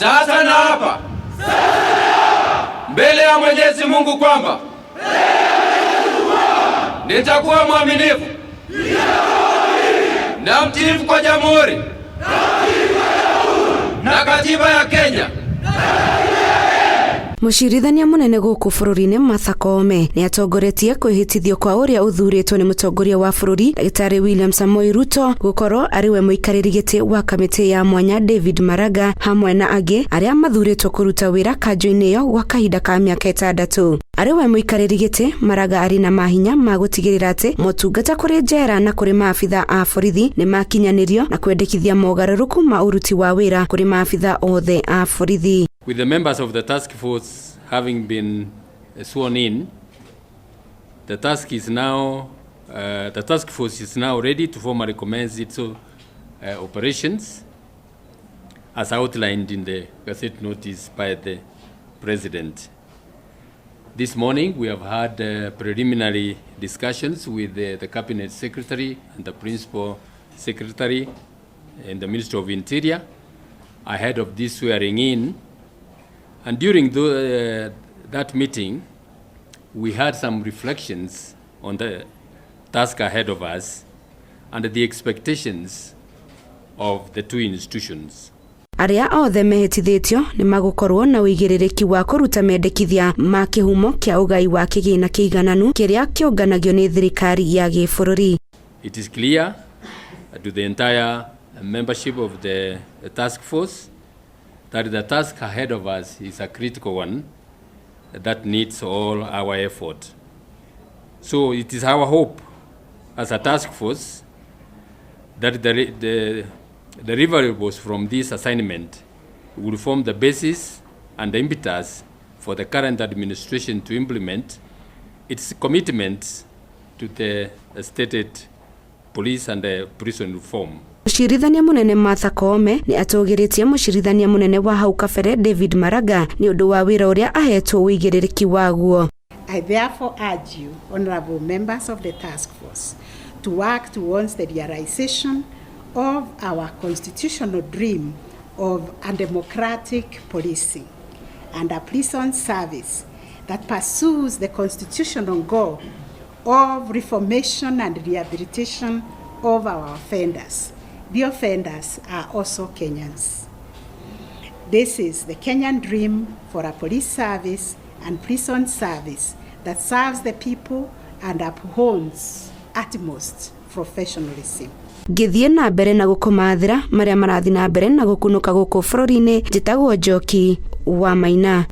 Sasa naapa mbele ya Mwenyezi Mungu kwamba nitakuwa mwaminifu na mtiifu kwa Jamhuri na katiba ya Kenya. Mũcirithania mũnene gũkũ bũrũri-inĩ Martha Koome nĩ atongoretie kwĩhĩtithio kwa ũrĩa ũthurĩtwo nĩ mũtongoria wa bũrũri Ndagĩtarĩ William Samoei Ruto gũkorwo arĩ we mũikarĩri gĩtĩ wa kamĩtĩ ya mwanya David Maraga hamwe na angĩ arĩa mathurĩtwo kũruta wĩra kanjũ-inĩ ĩyo gwa kahinda ka mĩaka ĩtandatũ. Arĩ we mũikarĩri gĩtĩ, Maraga arĩ na mahinya ma gũtigĩrĩra atĩ motungata kũrĩ njera na kũrĩ maabitha a borithi nĩ makinyanĩrio na kwendekithia mogarũrũku ma ũruti wa wĩra kũrĩ maabitha othe a borithi. With the members of the task force having been sworn in, the task force is now ready to formally commence its operations as outlined in the Gazette notice by the President. This morning we have had preliminary discussions with the Cabinet Secretary and the Principal Secretary in the Ministry of Interior ahead of this swearing in. And during that meeting, we had some reflections on the task ahead of us and the expectations of the two institutions. Arĩa othe mehĩtithĩtio nĩ magũkorwo na ũigĩrĩrĩki wa kũruta mendekithia ma kĩhumo kĩa ũgai wa kĩgĩna kĩigananu kĩrĩa kĩũnganagio nĩ thirikari ya gĩbũrũri. It is clear to the entire membership of the task force that the task ahead of us is a critical one that needs all our effort. So it is our hope as a task force that the deliverables from this assignment will form the basis and the impetus for the current administration to implement its commitments to the stated police and the prison reform. Mũcirithania mũnene Martha Koome nĩ atũgĩrĩtie mũcirithania mũnene wa hau kabere David Maraga nĩ ũndũ wa wĩra ũrĩa ahetwo ũigĩrĩrĩki waguo. I therefore urge you, honorable members of the task force, to work towards the realization of our constitutional dream of a democratic policing and a prison service that pursues the constitutional goal of reformation and rehabilitation of our offenders. The offenders are also Kenyans. This is the Kenyan dream for a police service and prison service that serves the people and upholds utmost professionalism. Ngĩthiĩ na mbere na gũkũmathĩra marĩa marathiĩ na mbere na gũkunũka gũkũ bũrũri-inĩ, njĩtagwo Njoki wa Maina.